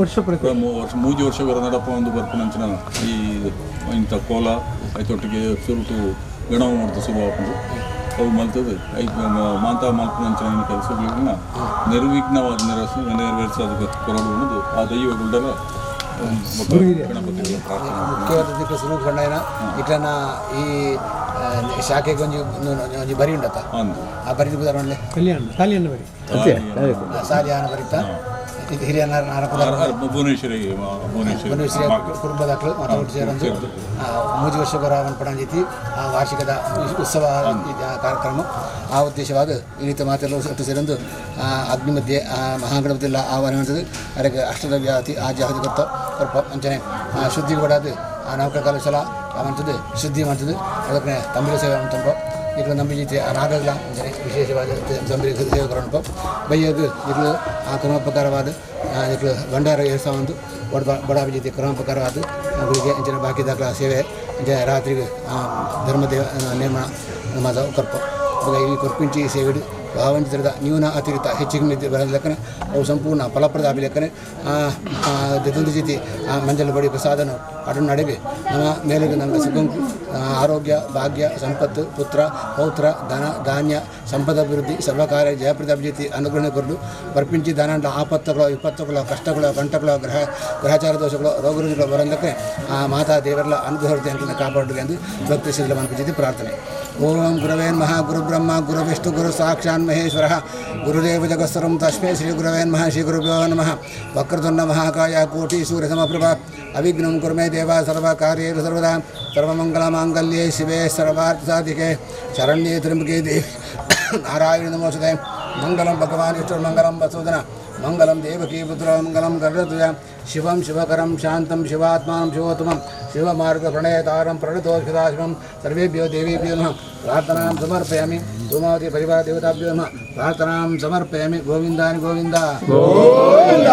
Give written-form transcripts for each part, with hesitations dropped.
ವರ್ಷ ಪ್ರತಿ ವರ್ಷ ಮೂಜಿ ವರ್ಷ ನಡಪ ಒಂದು ಬರ್ಪುನಂಚಿನ ಈ ಇಂಥ ಕೋಲ ಐತೊಟ್ಟಿಗೆ ಸುರುಟು ಗಣವ ಮಾಡ್ತು ಶುರು ಆಪುಂಡು ಅವು ಮಲ್ತದೆ ಐಕ್ ಮಾಂತ ಮಲ್ಪುನಂಚಿನ ಕೆಲಸಗಳನ್ನ ನಿರ್ವಿಘ್ನವಾದ ನೆರವೇರಿಸೋದು ಕೊರಡು ಅನ್ನೋದು ಆ ದೈವಗುಂಡಲ ಗಣಪತಿಗಳ ಪ್ರಾರ್ಥನೆ. ಮುಖ್ಯವಾದ ದಿಕ್ಕ ಸುರು ಕಂಡಾಯನ ಇಟ್ಲನ ಈ ಶಾಖೆಗೆ ಒಂಜಿ ಒಂಜಿ ಬರಿ ಉಂಡತ್ತ? ಅಂದು. ಆ ಬರಿ ಉದಾಹರಣೆ. ಕಲ್ಯಾಣ ಸಾಲಿಯನ್ನು ಬರಿ. ಸಾಲಿಯಾನ ಬರಿತ ಇದು ಹಿರಿಯ ನಾರ ಪುದರ್. ಭುವನೇಶ್ವರಿ ಭುವನೇಶ್ವರಿ. ಭುವನೇಶ್ವರಿ ಕುಟುಂಬದಾಕ್ಲು ಮಾತ ಒಟ್ಟು ಸೇರೊಂದು ಮೂಜಿ ವರ್ಷ ಬರ ಪಡಂಜಿತಿ ಆ ವಾರ್ಷಿಕದ ಉತ್ಸವ ಕಾರ್ಯಕ್ರಮ. ಆ ಉದ್ದೇಶವಾದ ಈ ರೀತಿ ಮಾತೆಲ್ಲ ಒಟ್ಟು ಸೇರೊಂದು ಅಗ್ನಿ ಮಧ್ಯೆ ಆ ಮಹಾಗಣಪತಿ ಆಹ್ವಾನ ಮಾಡ್ತದೆ. ಅದಕ್ಕೆ ಅಷ್ಟದ ವ್ಯಾಧಿ ಆ ಜಾತಿ ಗೊತ್ತ ಸ್ವಲ್ಪ ಅಂಚನೆ ಶುದ್ಧಿ ಕೊಡೋದು ಆ ನೌಕ ಕಲಶಲ ಮಾಡ್ತದೆ, ಶುದ್ಧಿ ಮಾಡ್ತದೆ. ಅದಕ್ಕೆ ತಂಬಿಲ ಸೇವೆ ಅಂತಂಬ ಈಗಲೂ ನಂಬಿ ಜೀತಿ ಆ ನಾಗಗಳ ಅಂಚನೆ ವಿಶೇಷವಾದ ತಂಬಿಲ ಸೇವೆ ಕೊರಣಪ್ಪ ಬೈಯಗ್ ಈಗಲೂ ಆ ಕ್ರಮೋಪಕಾರವಾದ ಈಗಲೂ ಭಂಡಾರ ಏರ್ಸ ಒಂದು ಬಡ ಬಡ ಜೀತಿ ಕ್ರಮೋಪಕಾರವಾದ ಗುಳಿಗೆ ಅಂಚನೆ ಬಾಕಿ ದಾಖಲ ಸೇವೆ ಅಂಚನೆ ರಾತ್ರಿಗೆ ಧರ್ಮದೇವ ನೇಮಣ ಮಾತ ಕೊರ್ಪ. ಅವಾಗ ಈ ಕೊರ್ಪಿಂಚಿ ಸೇವೆಡು ಭಾವಂಚಿತ್ರದ ನ್ಯೂನ ಅತಿರಿಕ್ತ ಹೆಚ್ಚಿಗೆ ಮಿತಿ ಬರದ ಲೆಕ್ಕನೆ ಅವು ಸಂಪೂರ್ಣ ಫಲಪ್ರದ ಆಪಿ ಲೆಕ್ಕನೆ ದೆತೊಂದು ಜೀತಿ ಆ ಮಂಜಲ್ ಬಡಿ ಪ್ರಸಾದನು ಅಡು ನಡೆಗೆ ನಮ್ಮ ಮೇಲೆಗೆ ನಮ್ಮ ಸುಖ, ಆರೋಗ್ಯ, ಭಾಗ್ಯ, ಸಂಪತ್ತು, ಪುತ್ರ, ಪೌತ್ರ, ಧನ ಧಾನ್ಯ ಸಂಪದ ಅಭಿವೃದ್ಧಿ, ಸರ್ವಕಾರ್ಯ ಜಯಪ್ರದ ಅಭಿಜಿತಿ ಅನುಗ್ರಹ ಕೊರಡು ಬರ್ಪಿಂಚಿ ದಾನಾಂಡ ಆಪತ್ತುಗಳು, ವಿಪತ್ತುಗಳು, ಕಷ್ಟಗಳು, ಕಂಟಗಳು, ಗ್ರಹಚಾರ ದೋಷಗಳು, ರೋಗ ರುಜಿಗಳು ಬರಂದಕ್ಕೆ ಆ ಮಾತಾ ದೇವರೆಲ್ಲ ಅನುಗ್ರಹ ಅಂತ ಕಾಪಾಡು ಎಂದು ಭಕ್ತಿ ಶ್ರೀ ಮನ್ಪಜಿತಿ ಪ್ರಾರ್ಥನೆ. ಓಂ ಗುರವೇ ನಮಃ. ಗುರುಬ್ರಹ್ಮ ಗುರುವಿಷ್ಣು ಗುರು ಸಾಕ್ಷಾನ್ ಮಹೇಶ್ವರ ಗುರುದೇವ ಜಗತ್ಸರ್ವಂ ತಸ್ಮೈ ಶ್ರೀ ಗುರವೇ ನಮಃ. ಶ್ರೀ ಗುರುಭ್ಯೋ ನಮಃ. ವಕ್ರತುಂಡ ಮಹಾಕಾಯ ಕೋಟಿ ಸೂರ್ಯ ಸಮಪ್ರಭಾ ಅವಿಘ್ನಂ ಕುರು ಮೇ ದೇವ ಸರ್ವಕಾರ್ಯೇಷು ಸರ್ವದಾ. ಸರ್ವಮಂಗಲ ಮಾಂಗಲ್ಯೆ ಶಿವೆ ಸರ್ವಾರ್ಥ ಸಾಧಿಕೆ ಶರಣ್ಯೇ ತ್ರ್ಯಂಬಕೆ ದೇವಿ ನಾರಾಯಣ ನಮೋಸ್ತುತೆ. ಮಂಗಲಂ ಭಗವಾನ್ ವಿಷ್ಣು ಮಂಗಲಂ ವಸುಧನ ಮಂಗಲಂ ದೇವಕೀ ಪುತ್ರ ಮಂಗಲಂ ಗರುಡಧ್ವಜ. ಶಿವಂ ಶಿವಕರಂ ಶಾಂತಂ ಶಿವಾತ್ಮಾನಂ ಶಿವೋತ್ತಮಂ ಶಿವಮಾರ್ಗ ಪ್ರಣಯತಾರಂ ಪ್ರಣತೋ ಸದಾಶಿವಂ. ಸರ್ವೇಭ್ಯೋ ದೇವೇಭ್ಯೋ ನಮಃ. ಪ್ರಾರ್ಥನಾಂ ಸಮರ್ಪಯಾಮಿ. ಸೋಮಾವತಿ ಪರಿವಾರ ದೇವತಾಭ್ಯೋ ನಮಃ. ಪ್ರಾರ್ಥನಾಂ ಸಮರ್ಪಯಾಮಿ. ಗೋವಿಂದಾನಿ ಗೋವಿಂದ ಗೋವಿಂದ.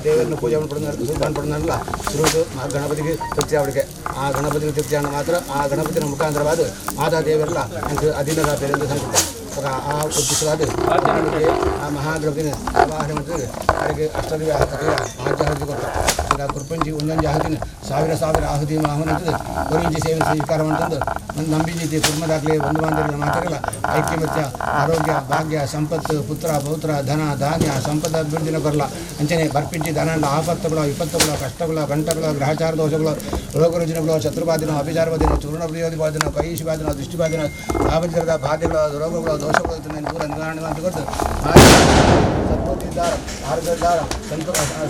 ದೇವರನ್ನು ಪೂಜೆ ಪಡ್ನಲ್ಲ ಶುರುದು ಗಣಪತಿಗೆ ತೃಪ್ತಿ ಅವಳಿಗೆ ಆ ಗಣಪತಿಗೆ ತೃಪ್ತಿ ಮಾತ್ರ ಆ ಗಣಪತಿನ ಮುಖಾಂತರವಾದ ಮಾತಾ ದೇವರೆಲ್ಲ ಅಂಕ ಅಧೀನದ ಬೇರೆ ಸಂಕಲ್ಪ ಆ ಉದ್ದೇಶವಾದ ಆ ಮಹಾಗಣಪತಿನ ಆವಾಹನೆ ಮಾಡಿದ್ರೆ ಅವರಿಗೆ ಅಷ್ಟರಲ್ಲಿ ಆಹುತಿ ಕೊಟ್ಟ ಈಗ ಕುರ್ಪಂಜಿ ಒಂದೊಂದು ಆಹುತಿನ ಸಾವಿರ ಸಾವಿರ ಆಹುತಿ ಆಹ್ವಾನ ಒಂದೊಂದು ಸೇವೆ ಸ್ವೀಕಾರ ಅಂತಂದು ಒಂದು ನಂಬಿಂಜಿ ಕುಟುಂಬದಾಗಲಿ ಒಂದು ಬಾಂಧವ್ಯ ಮಾತಾಡಲ್ಲ ಐಕ್ಯಮತ್ಯ ಆರೋಗ್ಯ ಭಾಗ್ಯ ಸಂಪತ್ತು ಪುತ್ರ ಪೌತ್ರ ಧನ ಧಾನ್ಯ ಸಂಪದ ಅಭಿವೃದ್ಧಿನ ಬರಲ್ಲ ಅಂಚನೆ ಬರ್ಪಿಂಚಿ ಧನ ಆಪತ್ತುಗಳು ವಿಪತ್ತುಗಳು ಕಷ್ಟಗಳು ಗಂಟಗಳು ಗ್ರಹಚಾರ ದೋಷಗಳು ರೋಗ ರುಜಿನಗಳು ಶತ್ರುಬಾಧಿನ ಅಭಿಚಾರವಾದಿನ ಚೂರ್ಣ ಪ್ರಿಯೋಧಿಬಾಧಿನ ಕೈಶಿಬಾಧಿನ ದೃಷ್ಟಿಬಾಧಿನ ಆಪತ್ತಿರದ ಬಾಧೆಗಳು ರೋಗಗಳು ದೋಷಗಳು ಇದನ್ನು ಪೂರ ನಿವಾರಣೆ ಅಂತ ಕೊಟ್ಟು ಸದ್ಬುದ್ಧಿದ್ದಾರ ಆರೋಗ್ಯದ್ದಾರ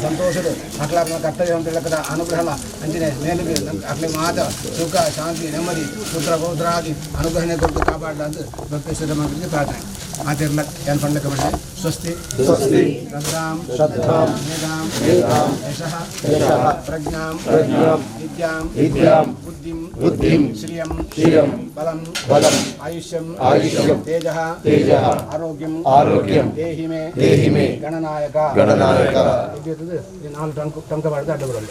ಸಂತೋಷದ ಅಕ್ಲಾತ್ಮ ಕರ್ತವ್ಯ ಅಂತ ಹೇಳಕ್ಕದ ಅನುಗ್ರಹ ಅಂಚನೆ ಮೇಲಿಗೆ ಅಕ್ಲಿ ಮಾತ ಸುಖ ಶಾಂತಿ ನೆಮ್ಮದಿ ಪುತ್ರ ಪೌತ್ರಾದಿ ಅನುಗ್ರಹಣೆ ಕೊಟ್ಟು ಕಾಪಾಡಲ ಅಂತ ಭಕ್ತೇಶ್ವರ ಮಂತ್ರಿಗೆ ಪ್ರಾರ್ಥನೆ ಮಾತಿರ್ಲ ಏನು ಪಂಡಕ ಬಂದೆ ಸ್ವಸ್ತಿ ಸ್ವಸ್ತಿ ಶ್ರದ್ಧಾಂ ಶ್ರದ್ಧಾಂ ಮೇಧಾಂ ಮೇಧಾಂ ಯಶಃ ಯಶಃ ಪ್ರಜ್ಞಾಂ ಪ್ರಜ್ಞಾಂ ವಿದ್ಯಾಂ ವಿದ್ಯಾಂ ಬುದ್ಧಿಂ ಬುದ್ಧಿಂ ಶ್ರಿಯಂ ಶ್ರಿಯಂ ಬಲಂ ಬಲಂ ಆಯುಷ್ಯಂ ಆಯುಷ್ಯಂ ತೇಜಃ ತೇಜಃ ಆರೋಗ್ಯಂ ಆರೋಗ್ಯಂ ದೇಹಿ ಮೇ ದೇಹಿ ಮೇ ಗಣನಾಯಕ ಗಣನಾಯಕ. ಇದು ಇದು ನಾಲ್ಕು ಟಂಕ ಟಂಕ ಮಾಡಿದ ಅಡ್ಡ ಬರಲ್ಲ.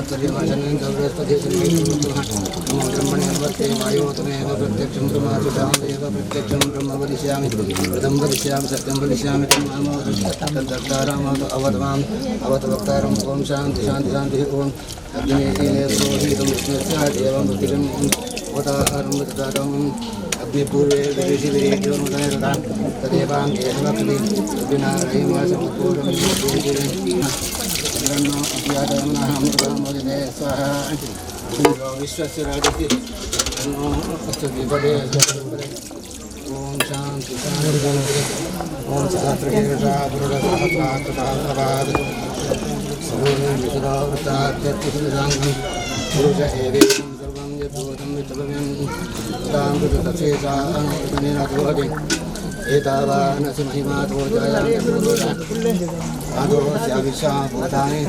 नमो ब्रह्मणे नमस्ते वायोतमेव प्रत्यक्षं ब्रह्मासुतामेव प्रत्यक्षं ब्रह्म वदिष्यामि ऋतं वदिष्यामि सत्यं वदिष्यामि तद्वक्तारम् अवत माम् अवत वक्तारम्। ॐ शान्ति शान्ति शान्तिः। ॐ अग्निः पुरोहितं विष्णुस्यात् एवं ऋतिजम् अवतारं ददातम् अग्निपूर्वे ऋषिवीर्योनुदयदां तदेवाङ्गेह स्वाहा विश्वस्य राजति विपदे। ॐ शान्ति शान्ति। ॐ सहस्रशीर्षा पुरुषसहस्राक्षसहस्रपाद विशदावृतात्यत्युसाङ्गं पुरुष एवेदं सर्वं यद्भूतं वितभव्यं तां कृतसेषा अनुकृतनेन एतावानसि महिमा तोजायादोस्या भूतानि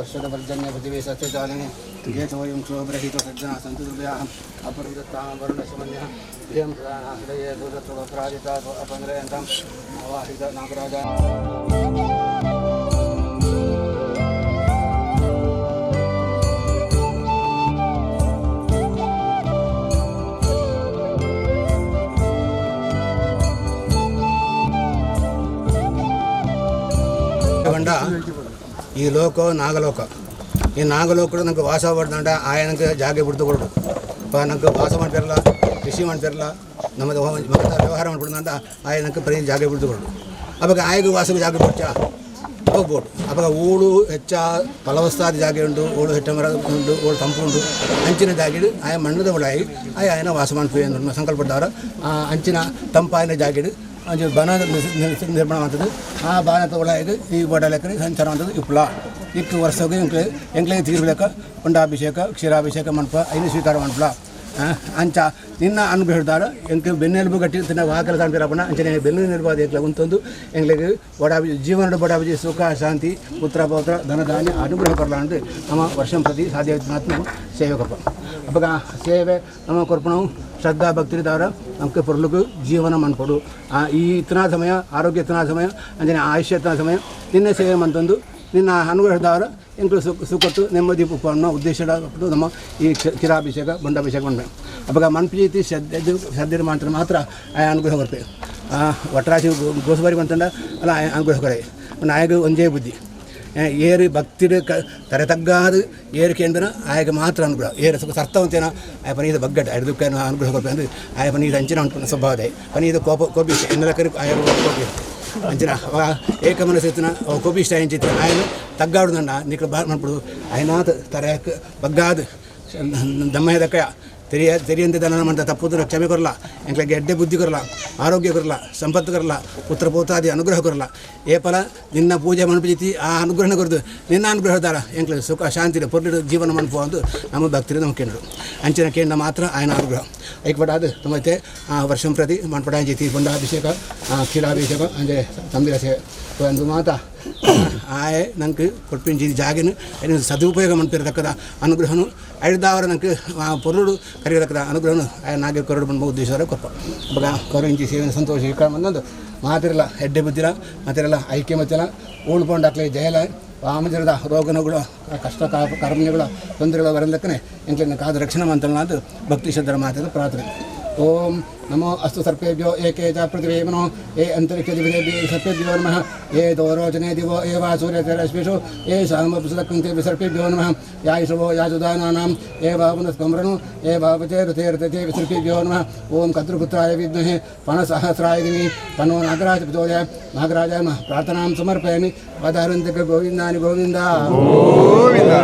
ವರ್ಷದ ಪರ್ಜನ್ಯ ಪೃಥಿವೇ ಸತ್ಯಚಾಲಿನಿ ಗೇತೋಯಂ ಕ್ಷೋಭರಹಿತ ಸಜ್ಜನ ಸಂತು ದುರ್ವ್ಯಾಹಂ ಅಪರಿದತ್ತಾಂ ವರುಣಶಮನ್ಯಃ ಧಿಯಂ ಪ್ರದಾನಾಶ್ರಯೇ ದೂರತ್ವಪ್ರಾಜಿತಾ ಅಪಂದ್ರಯಂತಾಂ ಅವಾಹಿತ ನಾಗರಾಜ. ಬಂಡ ಈ ಲೋಕ ನಾಗಲೋಕ, ಈ ನಾಗಲೋಕಡು ನಂಗೆ ವಾಸ ಪಡ್ದಂಡ ಆಯನಕ್ಕೆ ಜಾಗೆ ಬಿಡ್ದು ಕೊಡು. ನಂಗೆ ವಾಸ ಮಾಡ್ತಿರಲ್ಲ, ಕೃಷಿ ಮಾಡ್ತಿರಲ್ಲ, ನಮ್ಮದು ವ್ಯವಹಾರ ಮಾಡ್ಬಿಡ್ದಂಡ ಆಯನಕ್ಕೆ ಬರೀ ಜಾಗೆ ಬಿಡ್ದು ಕೊಡು. ಅವಾಗ ಆಯಗ ವಾಸಕ್ಕೆ ಜಾಗೆ ಬಿಡ್ಚಾ ಹೋಗ್ಬೋದು. ಅವಾಗ ಊಳು ಹೆಚ್ಚ ಫಲವತ್ತಾದ ಜಾಗೆ ಉಂಟು, ಊಳು ಹೆಚ್ಚ ಮರ ಉಂಟು, ಊಳು ತಂಪು ಉಂಟು, ಅಂಚಿನ ಜಾಗಿಡು ಆಯ ಮಣ್ಣದ ಒಳಾಯಿ ಆಯ ಆಯನ ವಾಸ ಮಾಡ್ತೀವಿ ಅನ್ನೋ ಸಂಕಲ್ಪಟ್ಟವರು ಆ ಅಂಚಿನ ತಂಪಾಯಿನ ಜಾಗಿಡು ಅಂಚು ಬನ ನಿರ್ಮಾಣ ಮಾಡ್ತದೆ. ಆ ಬಾನದ ಒಳಗೆ ಈ ಬೋಡಲೆಕ್ಕರೆ ಸಂಚಾರ ಮಾಡ್ತದೆ. ಇಪ್ಪಲ ಇಕ್ಕು ವರ್ಷಕ್ಕೆ ಎಂಕ್ಲೆ ಎಂಕ್ಲೆ ತೀರ್ಲೆಕ್ಕ ಹೊಂಡಾಭಿಷೇಕ ಕ್ಷೀರಾಭಿಷೇಕ ಮನ್ಪ ಐನು ಸ್ವೀಕಾರ ಮನ್ಪಲ ಅಂಚ ನಿನ್ನ ಅನುಗ್ರಹಿಸ್ತಾರ ಎಂಕ್ ಬೆನ್ನೆಲುಬು ಗಟ್ಟಿ ತಿನ್ನ ವಾಕಲ ತಾಂಪಿರಪ್ಪನ ಅಂಚನೆ ಬೆನ್ನು ನಿರ್ವಾದ ಎಂಕ್ಲೆ ಉಂತೊಂದು ಎಂಕ್ಲೆಗ್ ಬಡಾಬಿ ಜೀವನದ ಬಡಾಬಿ ಸುಖ ಶಾಂತಿ ಪುತ್ರ ಪೌತ್ರ ಧನ ಧಾನ್ಯ ಅನುಗ್ರಹ ಕೊರಲ ಅಂದ್ರೆ ನಮ್ಮ ವರ್ಷಂ ಪ್ರತಿ ಸಾಧ್ಯ ಸೇವೆ ಕೊರ್ಪ. ಅಪ್ಪಗ ಸೇವೆ ನಮ್ಮ ಕೊರ್ಪಣವು ಶ್ರದ್ಧಾ ಭಕ್ತಿದಾರ ನಮಗೆ ಪೊರ್ಲುಕು ಜೀವನ ಮನ್ಪೊಡು. ಈ ಇತನಾ ಸಮಯ ಆರೋಗ್ಯ ಇತನಾ ಸಮಯ ಅಂಚನೆ ಆಯುಷ್ಯ ಇತನಾ ಸಮಯ ನಿನ್ನ ಸೇವೆ ಮಂತೊಂದು ನಿನ್ನ ಅನುಗ್ರಹದವರ ಎಂಕ್ಲು ಸುಖತ್ತು ನೆಮ್ಮದಿ ಅನ್ನೋ ಉದ್ದೇಶ ನಮ್ಮ ಈ ಕ್ಷೀರಾಭಿಷೇಕ ಬಂಡಾಭಿಷೇಕ ಮನ್ಪೆ. ಅವಾಗ ಮನ್ಪೀತಿ ಶ್ರದ್ಧೆ ಶ್ರದ್ಧೆ ಮಾತ್ರ ಮಾತ್ರ ಆಯ ಅನುಗ್ರಹ ಬರ್ತೆ. ಒಟ್ಟರಾಶಿ ಗೋಸುಬಾರಿ ಬಂತಂಡ ಅಲ್ಲ ಆಯ ಅನುಗ್ರಹ ಕೊರೆ ನಾಯಕ ಒಂದೇ ಬುದ್ಧಿ ಏರು ಭಕ್ತಿಡು ಕ ತರೆ ತಗ್ಗಾದು ಏರು ಕೇಂದ್ರ ಆಯಗ ಮಾತ್ರ ಅನುಗ್ರಹ ಏರು ಸುಖ ಸರ್ತವಂತೇನ ಆಯ ಪನೀದ ಬಗ್ಗಡ್ಡ ಅಡ್ದಕ್ಕೆ ಅನುಗ್ರಹ ಕೊರ್ಪೆ ಅಂದ್ರೆ ಆಯ ಪನೀದ ಅಂಚಿನ ಉಂಟು ಸ್ವಭಾವದ ಪನೀದ ಕೋಪ ಕೋಪಿಷ್ಟ ಎನ್ನಲಕ್ಕರು ಆಯ ಕೋಪಿ ಅಂಚಿನ ಏಕ ಮನಸ್ಸಿನ ಕೋಪಿಷ್ಟ ಎಂಚಿತ್ತು ಆಯನ ತಗ್ಗಾಡುದಣ್ಣ ನಿಕ್ಲು ಬಾರ್ ಮಾಡ್ಬಿಡು ಆಯನಾಥ ತರೆ ಬಗ್ಗಾದು ದಮ್ಮಯದಕ್ಕ ತೆರಿಯ ತೆರಿಯಂತೆ ದನ ಮಂತ ತಪ್ಪುದ್ರ ಕ್ಷಮೆ ಕೊರಲ ಎಂಕ್ಲೆಗೆ ಎಡ್ಡೆ ಬುದ್ಧಿ ಕೊರಲ ಆರೋಗ್ಯ ಕೊರಲ ಸಂಪತ್ತು ಕೊರಲ ಪುತ್ರ ಪೌತ್ರಾದಿ ಅನುಗ್ರಹ ಕೊರಲ ಏಪಲ ನಿನ್ನ ಪೂಜೆ ಮನ್ಪಜಿತಿ ಆ ಅನುಗ್ರಹನ ಕೊರದು ನಿನ್ನ ಅನುಗ್ರಹದಾರ ಎಂಕ್ಲೆ ಸುಖ ಶಾಂತಿ ಪೊರ್ಲು ಜೀವನ ಮನ್ಪು ಅಂದು ನಮ್ಮ ಭಕ್ತರು ನಮ್ಮ ಕೇಂದ್ರ ಅಂಚಿನ ಕೇಂದ್ರ ಮಾತ್ರ ಆಯನ ಅನುಗ್ರಹ ಐಕ್ಪಟ ಅದು ಮತ್ತೆ ಆ ವರ್ಷಂ ಪ್ರತಿ ಮನ್ಪಡಾಂಜಿತಿ ಬೊಂಡಾಭಿಷೇಕ ಕ್ಷೀರಾಭಿಷೇಕ ಅಂದರೆ ತಂಬಿರ ಸೇವೆ ಒಂದು ಮಾತಾ ಆಯೆ ನಂಗೆ ಕೊಡ್ಪಿಂಚಿ ಜಾಗೆನು ಏನು ಸದುಪಯೋಗ ಮನ್ಪಿರತಕ್ಕದ ಅನುಗ್ರಹನು ಐದಾವರ ನಂಗೆ ಪೊರುಳು ಕರೆಯತಕ್ಕದ ಅನುಗ್ರಹನು ಆಯ ನಾಗೆ ಕೊರಡು ಬಂದ ಉದ್ದೇಶವರ ಕೊಪ್ಪ ಅವಾಗ ಕೊರಂಚಿ ಸೇವೆನ ಸಂತೋಷ ಬಂದೊಂದು ಮಾತಿರಲ್ಲ ಎಡ್ಡೆ ಬುದ್ಧಿರ ಮಾತಿರಲ್ಲ ಐಕ್ಯ ಮತ್ತಿಲ್ಲ ಉಳ್ಕೊಂಡಾಕ್ಲೆ ಜಯಲ ವಾಮಜರದ ರೋಗನಗಳು ಕಷ್ಟ ಕರ್ಮಗಳು ತೊಂದರೆಗಳು ಬರಂದಕ್ಕನೆ ಎಂಕ್ಲಿನ ಕಾದ ರಕ್ಷಣೆ ಮಂತಲ್ಲ ಅಂತ ಭಕ್ತಿ ಶ್ರದ್ಧರ ಮಾತಿನ ಪ್ರಾರ್ಥನೆ. ಓಂ ನಮೋ ಅಸ್ತು ಸರ್ಪೇಭ್ಯೋ ಏಕೆ ಚ ಪೃಥಿವೇ ಮನೋ ಏ ಅಂತರಿಕ್ಷ ದಿವ್ಯೇಭ್ಯೋ ಸರ್ಪೇಭ್ಯೋ ನಮಃ ಏ ದೋರೋಚನೆ ದಿವೋ ಏ ವಾ ಸೂರ್ಯರಶ್ಮಿಷು ಏ ಸಾಮಪುಸ್ತಕಂತೆ ವಿಸರ್ಪೇಭ್ಯೋ ನಮಃ ಯಾಯಿಷವೋ ಯಾಜುದಾನಾನಾಂ ಏ ವಾಪುನಸ್ಕಮ್ರನು ಏ ವಾಪಚೇ ಋತೇರ್ತತೆ ವಿಸರ್ಪೇಭ್ಯೋ ನಮಃ. ಓಂ ಕದ್ರುಪುತ್ರಾಯ ವಿದ್ಮಹೆ ಪಣಸಹಸ್ರಾಯ ಧೀಮಹಿ ತನ್ನೋ ನಾಗರಾಜ ಪ್ರಚೋದಯಾತ್. ನಾಗರಾಜ ನಮಃ. ಪ್ರಾರ್ಥನಾಂ ಸಮರ್ಪಯಾಮಿ. ಪದಾರಂತಕ ಗೋವಿಂದಾನಿ ಗೋವಿಂದ ಗೋವಿಂದ.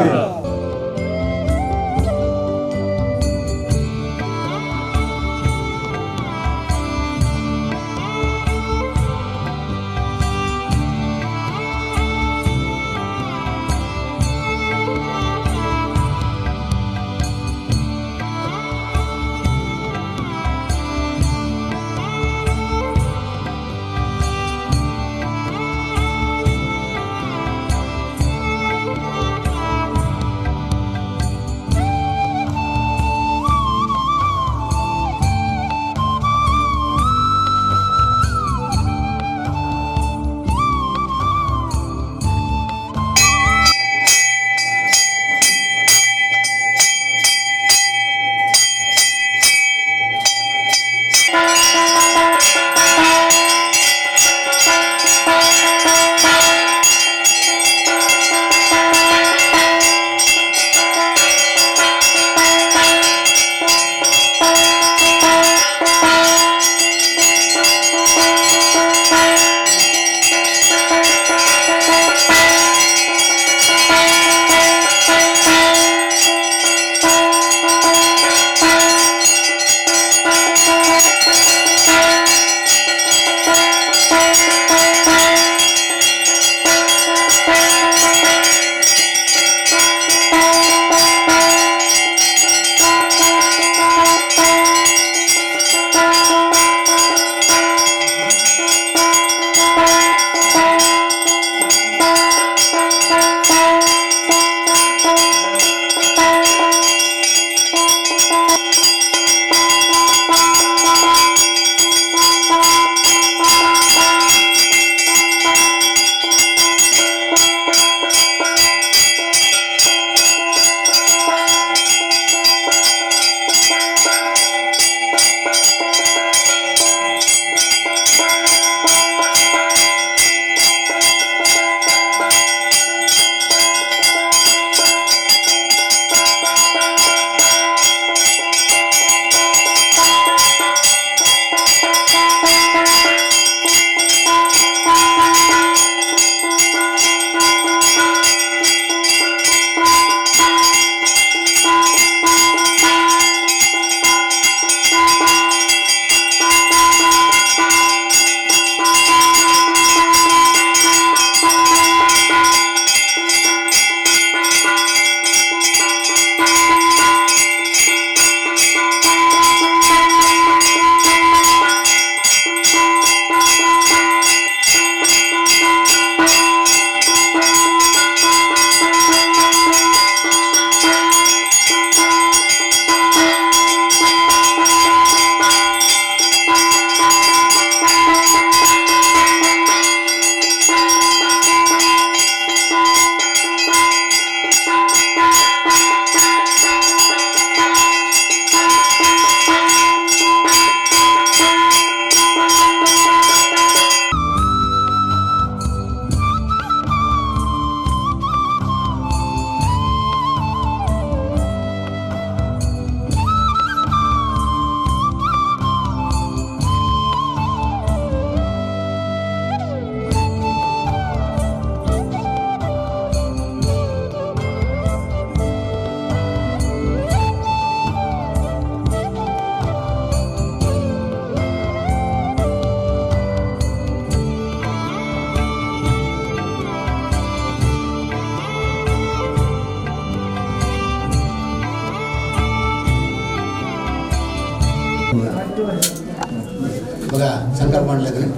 ಬೊಕ ಸಂಕಲ್ಪ ಮಲ್ಲೆಕನೆ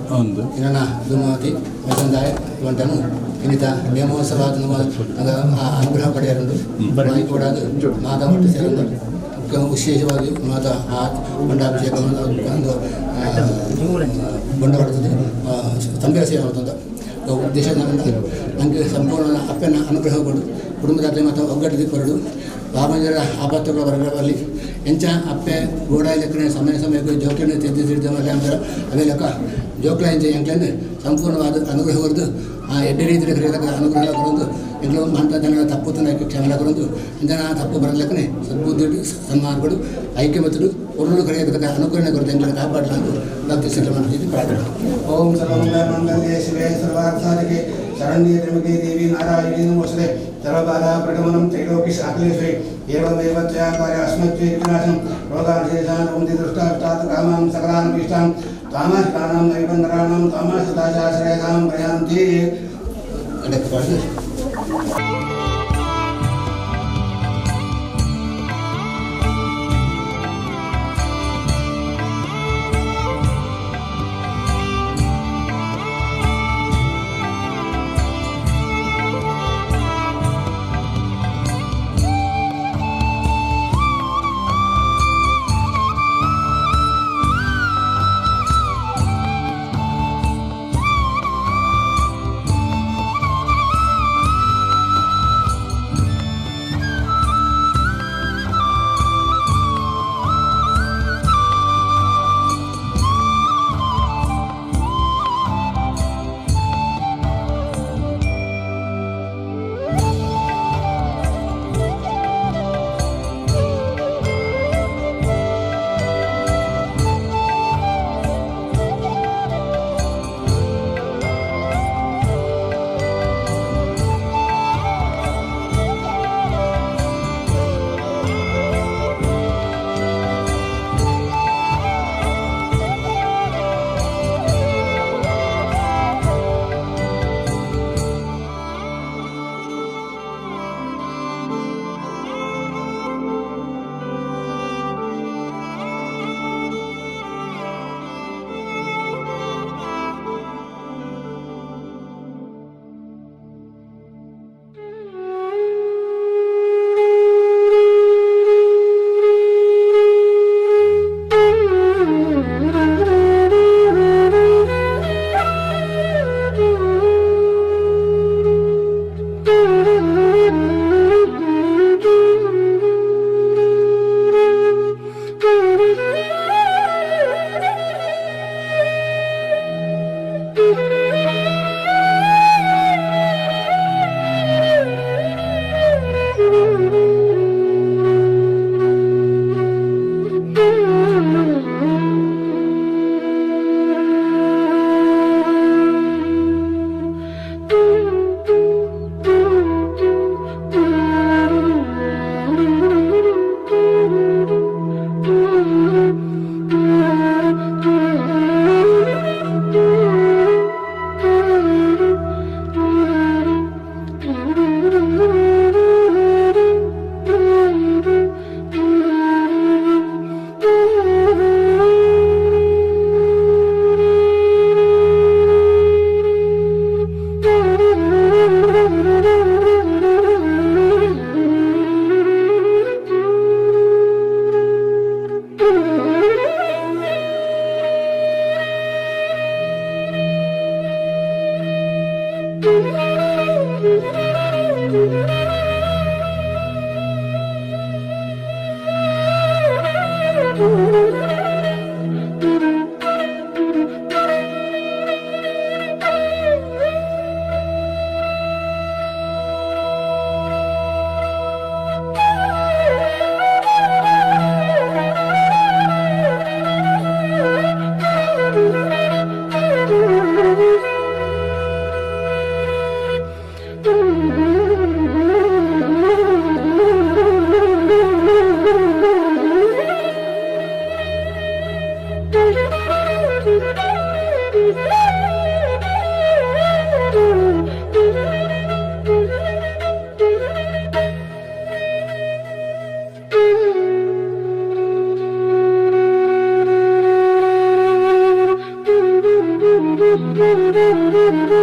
ಇನನ ಧೂಮಾವತಿ ಮೈಸಂದಾಯ ವಂಟನು ಇನ್ನಿತ ನೇಮೋತ್ಸವ ಅನುಗ್ರಹ ಪಡೆಯರುಂಡು ಕೂಡ ಮಾತಾ ಒಟ್ಟು ಸೇರಂದು ವಿಶೇಷವಾಗಿ ಮಾತಾ ಆ ಬಂಡಾಭಿಷೇಕ ಒಂದು ಬಂಡ ಹೊಡೆತದೆ ತಂಬಿರ ಸೇವೆ ಮಾಡ್ತಂತ ಉದ್ದೇಶ ನನಗೆ ಸಂಪೂರ್ಣ ಅಪ್ಪನ ಅನುಗ್ರಹ ಕೊಡು ಕುಟುಂಬದಾಗಲಿ ಮತ್ತು ಒಗ್ಗಟ್ಟು ಕೊರಡು ಬಾಬಂಜರ ಆಪತ್ತುಗಳ ಬರಲಿ ಎಂಚ ಅಪ್ಪೆ ಗೋಡ ಲೆಕ್ಕನೆ ಸಮಯ ಸಮಯಕ್ಕೆ ಜೋಕ್ಲನ್ನು ತಿದ್ದು ತಿದ್ದು ಅಂತಾರೆ ಅದೇ ಲೆಕ್ಕ ಜೋಕ್ಲ ಎಂಚ ಎಂಕ್ಲನ್ನು ಸಂಪೂರ್ಣವಾದ ಅನುಗ್ರಹ ಕೊರದು ಆ ಎಡ್ಡೆ ರೀತಿಯ ಕರೆಯಲಕ್ಕ ಅನುಗ್ರಹ ಕೊರದು ಎಂಕ್ಲು ಮಂತ ಜನಗಳ ತಪ್ಪು ಕ್ಷಮೆ ಕೊರದು ಜನ ತಪ್ಪು ಬರಲೆಕ್ಕನೆ ಸದ್ಬುದ್ಧಿ ಸನ್ಮಾರ್ಗಡು ಐಕ್ಯಮತಡು ಒಳ್ಳು ಕರೆಯತಕ್ಕ ಅನುಗ್ರಹ ಕೊರದು ಎಂಕ್ಲನ್ನು ಕಾಪಾಡಲಾಗಿ ಭಕ್ತಿ ಪ್ರಾರ್ಥನೆ. ಓಂ ಸರ್ವಮಂಗಲ ಶಿವೆ ಸರ್ವಾರ್ಥಸಾಧಿಕೆ ಶರಣ್ಯೇ ತ್ರ್ಯಂಬಕೆ ದೇವಿ ನಾರಾಯಣಿ ನಮೋಸ್ತುತೆ. ಸರ್ವಬಾಧಾ ಪ್ರಗಮನಂ ತ್ರೈಲೋಕ್ಯ ಅಖಿಲೇಶ್ವರಿ ಏವಮೇವ ತ್ವಯಾ ಕಾರ್ಯ ಅಸ್ಮತ್ವೇ ವಿನಾಶಂ ರೋಗಾನ್ ಶೇಷಾನ್ ಓಂ ದೃಷ್ಟಾಷ್ಟಾತ್ ಕಾಮಾಂ ಸಕಲಾನ್ ಭೀಷ್ಟಾಂ ತಾಮಸ್ತಾನಾಂ ನೈವಂದರಾಣಾಂ ತಾಮಸದಾಚಾಶ್ರಯತಾಂ ಪ್ರಯಾಂತಿ.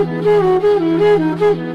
Thank you.